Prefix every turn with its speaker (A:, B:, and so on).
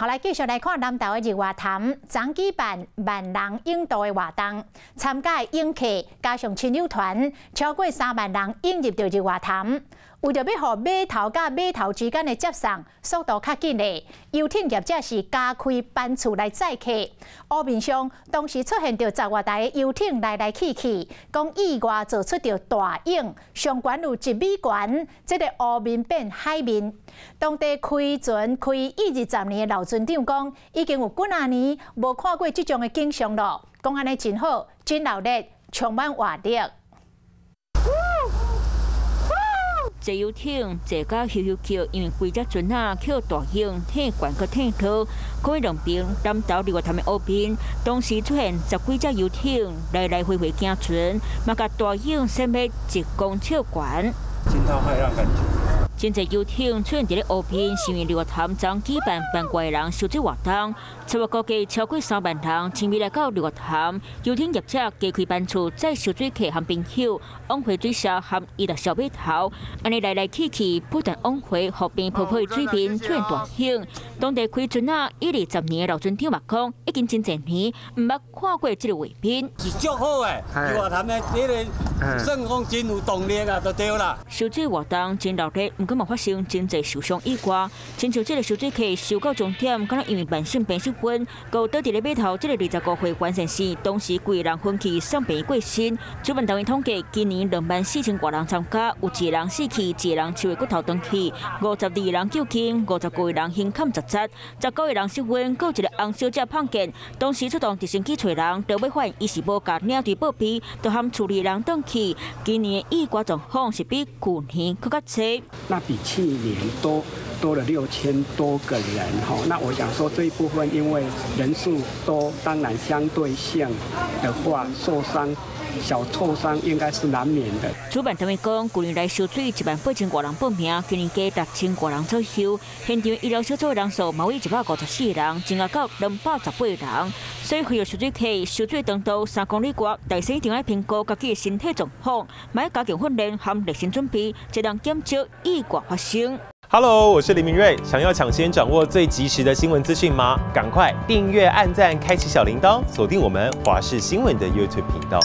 A: 好，來繼續來看南投的日月潭，昨舉辦萬人泳渡的活動，參加的泳客加上親友團，超過3萬人湧入著日月潭。為著欲予碼頭佮碼頭之間的接送速度較緊咧，遊艇業者是加開班次來載客。湖面上同時出現著十外台的遊艇來來去去，講意外做出著大湧，上懸有1米懸，這个湖面變海面。當地開船開20十年的老船長講，已經有幾若年無看過這種的景象囉。講按呢真好，真熱鬧，充滿活力。
B: 坐遊艇坐甲咻咻叫，因為規隻船仔予大湧退懸閣退落，各位兩邊南投日月潭的湖邊，同時出現十幾隻遊艇來來回回行船，嘛共大湧扇欲1公尺懸。
C: 驚濤駭浪感覺。
B: 真濟遊艇出現佇咧湖邊，是因為日月潭昨舉辦萬外人泅水活動，初步估計超過3萬人親自來到日月潭。遊艇業者加開班次，載泅水客和朋友往回水社和伊達小碼頭，按呢來來去去，不斷往回，湖邊泡泡的水面出現大湧。當地開船仔一二十年的老船長嘛講，已經真濟年毋捌看過這个畫面。
C: 是足好的，日月潭的這个算講真有動力啊，就對啦。
B: 泅水活動真熱鬧，毋過嘛發生真濟受傷意外，親像這个泅水客泅到終點，敢若因為慢性病失溫，閣倒佇咧碼頭這个25歲關先生，當時規个人昏去，送病院過身。主辦單位統計，今年24,000外人參加，有一个人死去，一个人手的骨頭斷去，52人救輕，59個人胸坎十節，19個人失溫，閣有一个翁小姐碰見，當時出動直升機揣人，到尾發現伊是無共領隊報備，就和厝裡人轉去。今年的意外狀況是比舊年閣較濟。
D: 那比去年多多了6000多個人，哈。那我想說這一部分因為人數多，當然相對性的話，受傷小挫傷應該是難免的。
B: 主辦單位講，舊年來泅水18,000外人報名，今年加6000外人左右。現場醫療小組的人數嘛為154人，增加到218人。所以，呼籲泅水客泅水長途3公里外，大先一定愛評估家己的身體狀況，嘛愛加強訓練和熱身準備，才能減少意外發生。
E: Hello，我是林明瑞。想要搶先掌握最及時的新聞資訊嗎？趕快訂閱、按讚、開啟小鈴鐺，鎖定我們華視新聞的 YouTube 頻道。